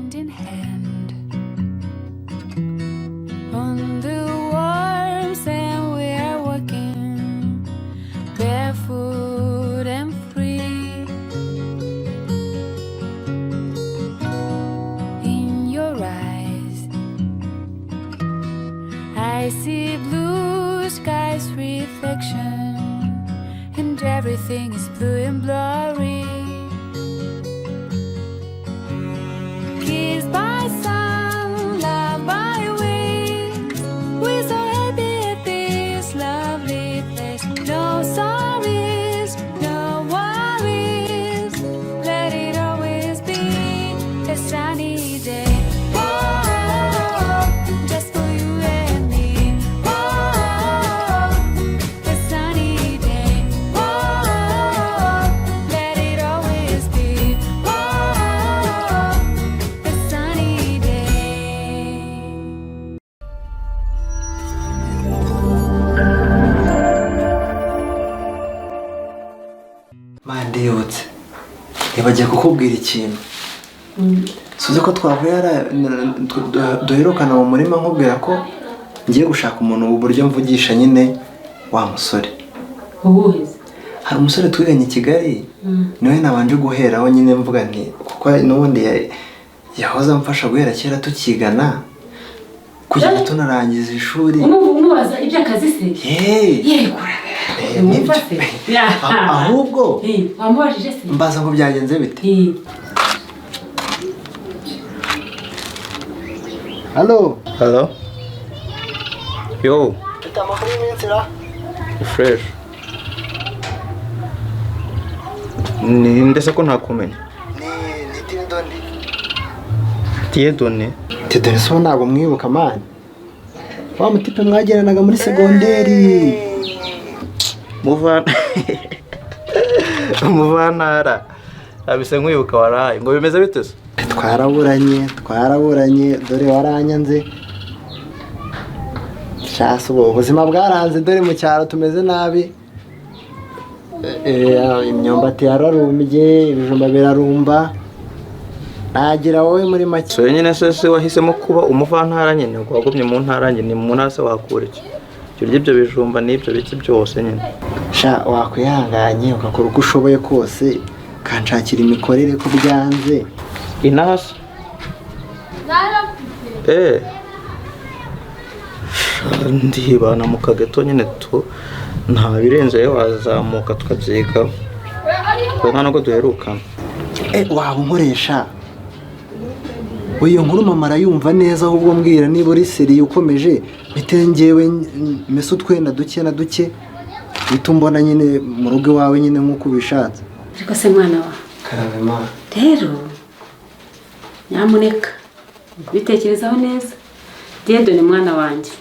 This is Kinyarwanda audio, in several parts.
Hand in hand on the warm sand we are walking, barefoot and free. In your eyes, I see blue skies reflection, and everything is blue and blurry. Kissed by sun, loved by winds. We're so happy at this lovely place. No sorries, no worries. Let it always be a sunny day. Whoa, just for you and me. Whoa, a sunny day. Whoa, let it always be. Whoa, a sunny day. Mandiyutse, ntibagiye kukubwira ikintu. Suzi ko twavuye duherukana mu murima nkubwira ko ngiye gushaka umuntu uburyo mvugisha nyine wa musore. Ubuhe se? Hari umusore twiganye i Kigali, niwe nabanje guheraho nyine mvuga nti kuko n'ubundi yahoze amfasha guhera kera tukigana kugeza tunarangiza ishuri. Umubaza iby'akazi se? Yeee! Yego. Nibyo. Wumva se? Ahubwo Wamubajije se? mbaza ngo byagenze bite? Halo. Hello? Yo, Mfite amakuru y'iminsi ra. Fresh. Ni ndetse ko ntakumenya. Ni Tidoni. Dieudonné. Tidoni so ntabwo mwibuka man. Wa mutipe mwageranaga muri segonderi. Muvana. Muvantara. Abise nkwibuka waraye. Ngo bimeze bite se? Twaraburanye, twaraburanye, dore waranyanze. Shasi ubu ubuzima bwaranze, dore mu cyaro tumeze nabi. Imyumbati yararumbye, ibijumba birarumba. Nagira wowe muri make. So nyine se wahisemo kuba umuvantara nyine, ngo wagumye mu ntara nyine, mu ntara se wakura iki? Jya urya ibyo bijumba n'ibyo biti byose nyine. Sha wakwihanganye ugakora uko ushoboye kose, ukanshakira imikorere ko byanze. Inaha se? Ndibana mu kageto nyine tu, nta birenze rero wazamuka tukabyigaho. Twe nta nubwo duherukana. Waba unkoresha. Iyo nkuru mama arayumva neza, ahubwo mbwira niba uri sérieux ukomeje, mpite njyewe mese utwenda duke na duke, uhite umbona nyine mu rugo iwawe nyine nk'uko ubishatse. Ariko se mwana wa? Karame ma. Rero nyamuneka bitekerezaho neza. Dieudonné mwana wanjye,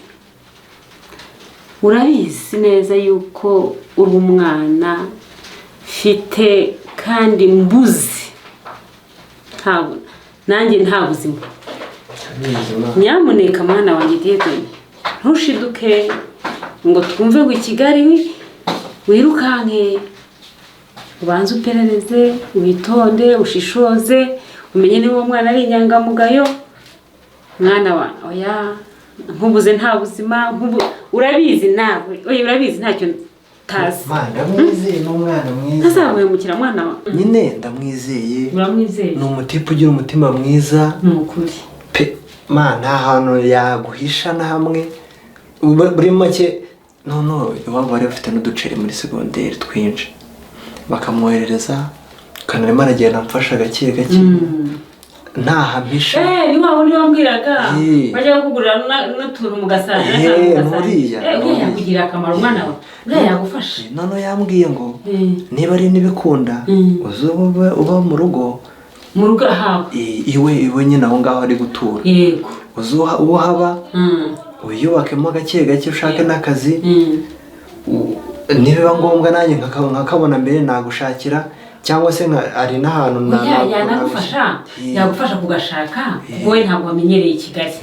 urabizi neza yuko uri umwana mfite kandi mbuzi, nanjye nta buzima. Nyamuneka mwana wanjye Dieudonné, ntushiduke ngo twumve ngo i Kigali wirukanke, ubanze uperereze, witonde, ushishoze, umenye niba uwo mwana ari inyangamugayo. Mwana wa oya, nkubuze nta buzima, urabizi nawe, oya urabizi ntacyo utazi. Ma, ndamwizeye, ni umwana mwiza. Ntazaguhemukira mwana wa. Nyine ndamwizeye. Uramwizeye? Ni umutipe ugira umutima mwiza. Ni ukuri. Pe, ma, nta hantu yaguhisha na hamwe. Muri make, no, no, iwabo bari bafite n'uduceri muri segonderi twinshi. Bakamwoherereza, kandi arimo aragenda amfasha gake gake. Ntahampisha. Ni wa wundi wambwiraga. Bajya kukugurira n'utuntu mu gasanzwe, n'akantu mu gasanzwe. Nuriya, Uriya nuriya. yakugirira akamaro mwana wa. Uriya yagufasha. Noneho yambwiye ngo niba ari n'ibikunda, uze uba mu rugo. Mu rugo ahawe. Iwe nyine aho ngaho ari gutura. Yego. Uze uhaba, wiyubakemo gake gake, ushake n'akazi. Nibiba ngombwa nanjye nkakabona mbere nagushakira, cyangwa se ari n'ahantu Oya, yanagufasha. Yagufasha kugashaka, kuko we ntabwo wamenyereye i Kigali.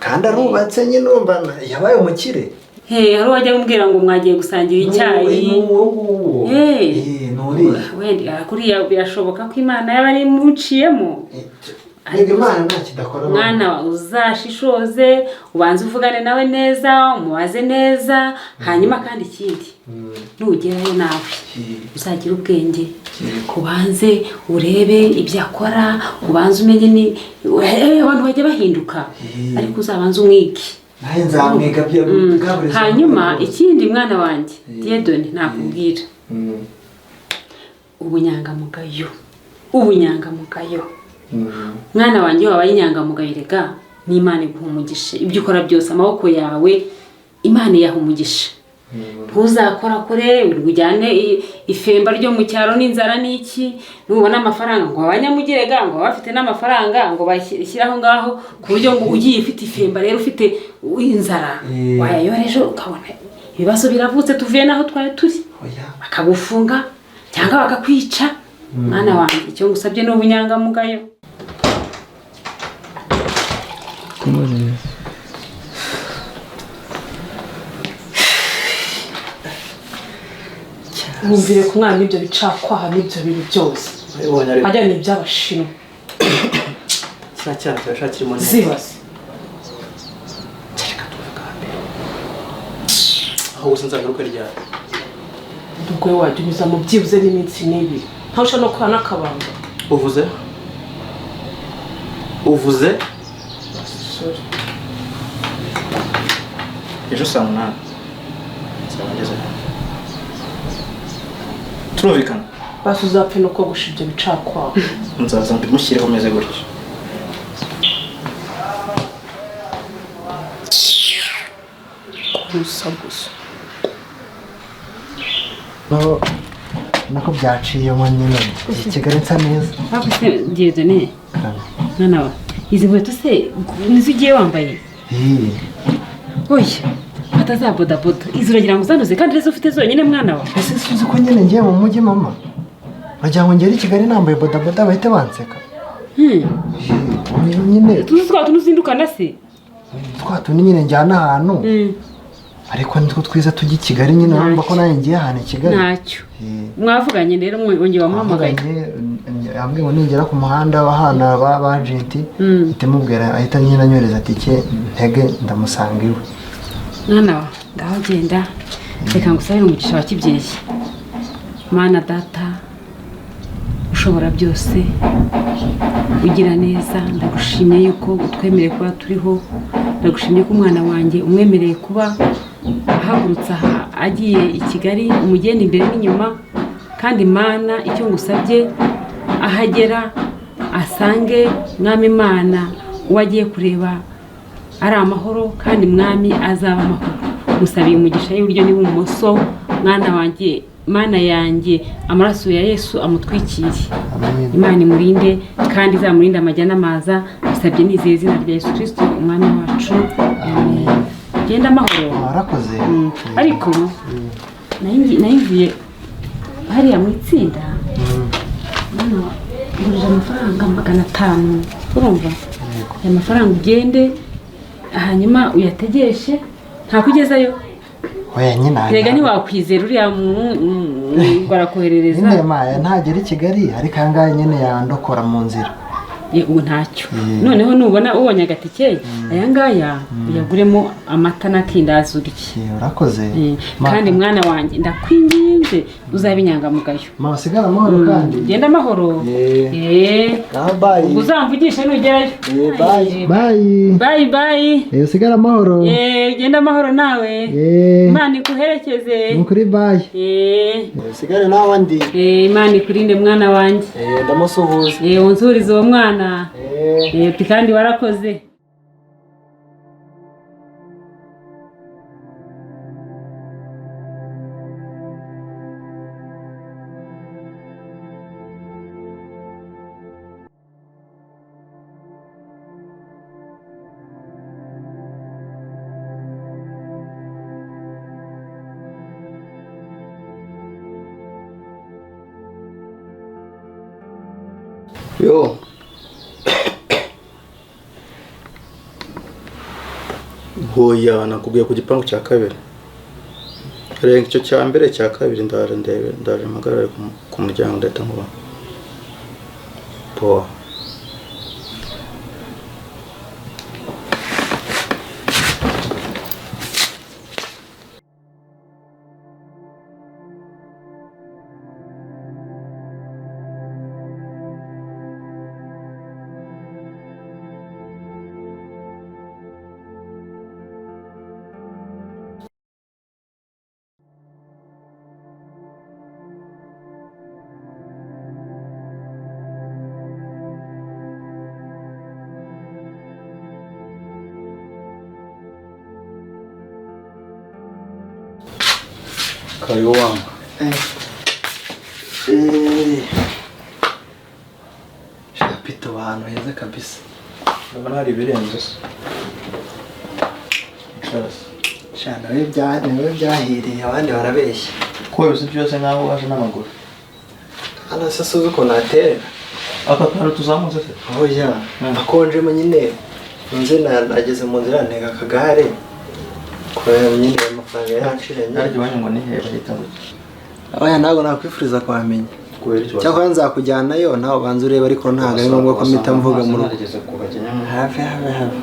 Kandi arubatse nyine, urumva yabaye umukire. He, hari uwajya kumubwira ngo mwagiye gusangira icyayi. N'uwo nguwo. Hey. Nuriya. Wenda kuriya birashoboka ko Imana yaba ari imuciyemo. Rega Imana nta kidakora mama. Mwana, uzashishoze, ubanze uvugane nawe neza, umubaze neza, hanyuma kandi ikindi nugerayo nawe uzagira ubwenge, ubanze urebe ibyo akora, ubanze umenye ni abantu bajya bahinduka, ariko uzabanze umwige. Nawe nzamwiga bya bwa burezi. Hanyuma ikindi mwana wanjye Dieudonne nakubwira, ubunyangamugayo, ubunyangamugayo. Mwana wanjye, wabaye inyangamugayo rega n'Imana iguha umugisha, ibyo ukora byose amaboko yawe Imana iyaha umugisha. Ntuzakorakore ujyane ifemba ryo mu cyaro n'inzara n'iki, nubona amafaranga ngo abanyamugirega ngo baba bafite n'amafaranga ngo bashyire aho ngaho, ku buryo ngo ugiye ufite ifemba rero ufite inzara wayayora ejo ukabona ibibazo biravutse, tuvuye n'aho twari turi, bakagufunga cyangwa bakakwica. Mwana wanjye, icyo ngusabye ni ubunyangamugayo. Mwumvire ku mwana n'ibyo bicakwaha n'ibyo bintu byose ajya ni iby'abashinwa. Kiriya cyana kirashakirimo neza. Zibaze. Kereka tuvuga mbere aho gusa nzagaruka ryari. Ubwo wowe wajya unyuzamo byibuze n'iminsi n'ibiri, ntawe ushobora no kuba n'akabanga. Uvuze uvuze ejo saa 8 nzaba ngeze hano, turumvikana. Basi uzapfe no kogosha ibyo bicakwaha. Nzaza mbimushyireho meze gutyo. Gusa gusa. Nako byaciyemo nyine i Kigali nsa neza. Ariko se Dieudonne, mwana wa, izi nkweto se nizo ugiye wambaye? Oya, fata za bodaboda izi, uragira ngo uzanduze kandi arizo ufite zonyine mwana wa. Ese suzi ko nyine ngiye mu mujyi mama, wagira ngo ngere i Kigali nambaye bodaboda bahite banseka. Nyine tuzi twa tuntu uzindukana se? Twa tuntu nyine njyana ahantu, ariko nitwo twiza tujya i Kigali nyine, urumva ko nanjye ngiye ahantu i Kigali. Ntacyo. Mwavuganye rero, mwongeye wamuhamagaye? Yambwiye ngo ningera ku muhanda w'ahantu ba agenti mpite mubwira, ahita nyine anyohereza tike ntege ndamusanga iwe. Mwana wa, ngaho genda, reka ngusabire umugisha wa kibyeyi. Mana data ushobora byose, ugira neza, ndagushimye yuko utwemereye kuba turiho, ndagushimye ko umwana wanjye umwemereye kuba ahagurutse aha agiye i Kigali, umugenda imbere n'inyuma, kandi Mana icyo ngusabye ahagera asange Mwami Imana uwo agiye kureba ari amahoro, kandi Mwami azaba amahoro. Musabiye umugisha y'iburyo n'ibumoso, mwana wanjye, Mana yanjye, amaraso ya Yesu amutwikire. Imana imurinde kandi izamurinde amajya n'amaza, bisabye nizeye izina rya Yesu Kristo umwami wacu. Amen. Genda amahoro. Warakoze. Ariko nayivuye hariya mu itsinda, mwana ngurije amafaranga 500, urumva? Aya mafaranga ugende hanyuma uyategeshe, ntakugezayo. Oya nyine. Rega ntiwakwizera uriya ngo arakoherereza. Nyine maya ntagera i Kigali, ariko aya ngaya nyine yandokora mu nzira. Ubu ntacyo. Noneho nubona ubonye agatike, aya ngaya uyaguremo amata n'akindazi urye. Urakoze. Kandi mwana wanjye ndakwinginze uzabe inyangamugayo. Mama sigara amahoro kandi. Genda amahoro. Bye. Ubwo uzamvugishe nugerayo. Bye. Bye. Bye bye. Usigara amahoro. Genda amahoro nawe. Imana ikuherekeze. Ni kuri bye. Usigare nawe andi. Imana ikurinde mwana wanjye. Ndamusuhuza. Unzurize uwo mwana. Kandi warakoze. Yo. Hoya nakubwiye ku gipangu cya kabiri. Renga icyo cya mbere cya kabiri ndaje ndebe, ndaje mpagarare ku muryango ndahita nkuba. Poa. Karibu wangu. Shapito, ahantu heza kabisa. Ndabona hari ibirenze se. Icara se. Sha, nawe byahiriye, abandi barabeshya. Ko wabizi byose nkaho waje n'amaguru. Hano se suzi ukuntu haterera? Aka kantu tuzamutse se? Oya, akonjemo nyine. Nze nageze mu nzira ntega akagare. Kubera nyine amafaranga yanshiranye. Naryo iwanyu ngo ni hehe, bahita ngo iki? Oya, ntabwo nakwifuriza kuhamenya. Kubera iki? Cyakora nzakujyanayo nawe ubanza urebe, ariko ntabwo ari ngombwa ko mpita mvuga mu rugo. Narigeze kuhagera. Have have have.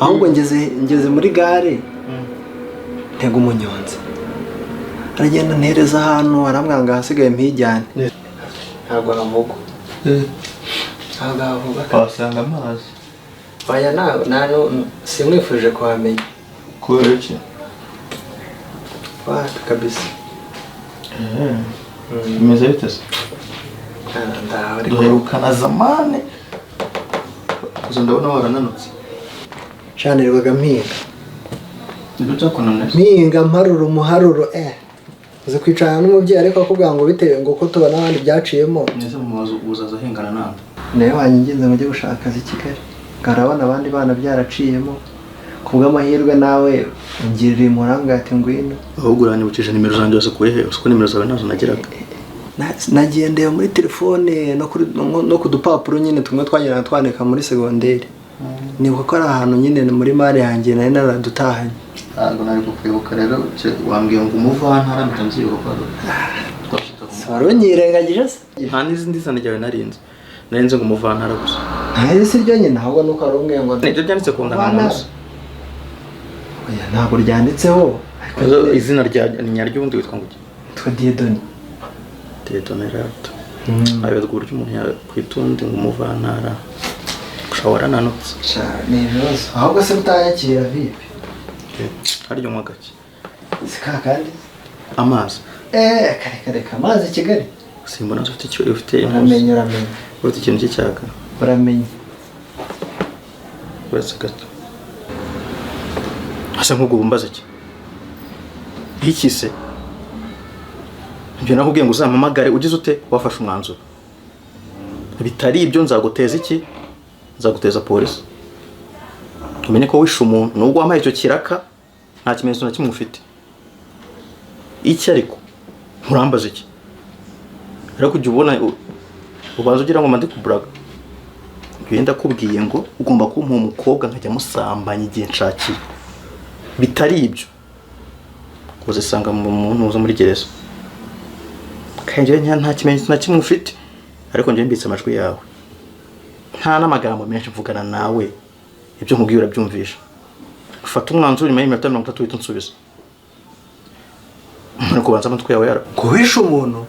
Ahubwo ngeze muri gare ntega umunyonzi. Aragenda ntereza ahantu, aramwanga ahasigaye mpijyane. Ntabwo havugwa. Ntabwo havugwa. Wasanga amazi. Oya, nta simwifuje kuhamenya. Kubera iki? Wapi kabisa. Bimeze bite se? Ndaho ariko. Duherukana zamani. Gusa ndabona warananutse. Shanirwaga mpinga. Nibyo byakunaniye? Mpinga mparura umuharuro Uzi kwicarana n'umubyeyi ariko akubwira ngo bitewe ngo ko tubona abandi byaciyemo. Neza mu mazu uzaza ahingana nande. Nawe wanyinginze ngo ujye gushaka akazi i Kigali. Ngarabona abandi bana byaraciyemo. Ku bw'amahirwe nawe ungirira imuranga ati ngwino. Ahubwo uranyibukije nimero zanjye zose kuye he? Uzi ko nimero zawe ntazo nagiraga. Nagiye ndeba muri telefone no ku dupapuro nyine tumwe twageraga twandika muri segonderi. Nibuka ko ari ahantu nyine muri mare yanjye nari naradutahanye. Ntabwo nari kukwibuka rero, wambwiye ngo umuvantara mpita nzibuka. Wari unyirengagije se? Nta n'izindi zina ryawe narinze. Narinze ngo umuvantara gusa. Nta si ryo nyine, ahubwo nuko wari umbwiye ngo Nibyo byanditse ku ndangamuntu gusa. Oya, ntabwo ryanditseho. Izina rya nyaryo ubundi witwa ngo iki? Yitwa Dieudonné. Dieudonné Rato. Ayoberwa uburyo umuntu yakwita undi ngo umuvantara. Gusa warananutse. Sha, ni ibibazo. Ahubwo se utanyakira vipi? Harya unywa gake. Si ka kandi? Amazi. Kare kare, amazi i Kigali. Simbona ufite icyo ufite. Uramenye, uramenye. Ufite ikintu cy'icyaka. Uramenye. Uretse gato. Asa nk'ubwo bumbaza iki? Iki se? Ibyo nakubwiye ngo uzampamagare ugize ute wafashe umwanzuro. Bitari ibyo nzaguteza iki? Nzaguteza polisi. Umenye ko wishe umuntu nubwo wampaye icyo kiraka nta kimenyetso na kimwe ufite. Iki ariko nturambaza iki? Ariko ujya ubona ubanza ugira ngo mande kuburaga. Njye ndakubwiye ngo ugomba kumpa umukobwa nkajya musambanya igihe nshakiye. Bitari ibyo uzisanga mu muntu uza muri gereza. Kandi nta kimenyetso na kimwe ufite, ariko njye mbitse amajwi yawe. Nta n'amagambo menshi mvugana nawe, ibyo nkubwiye urabyumvisha. Ufata umwanzuro nyuma y'iminota 30 uhita unsubiza. Muri kubanza amatwi yawe yara. Guhisha umuntu?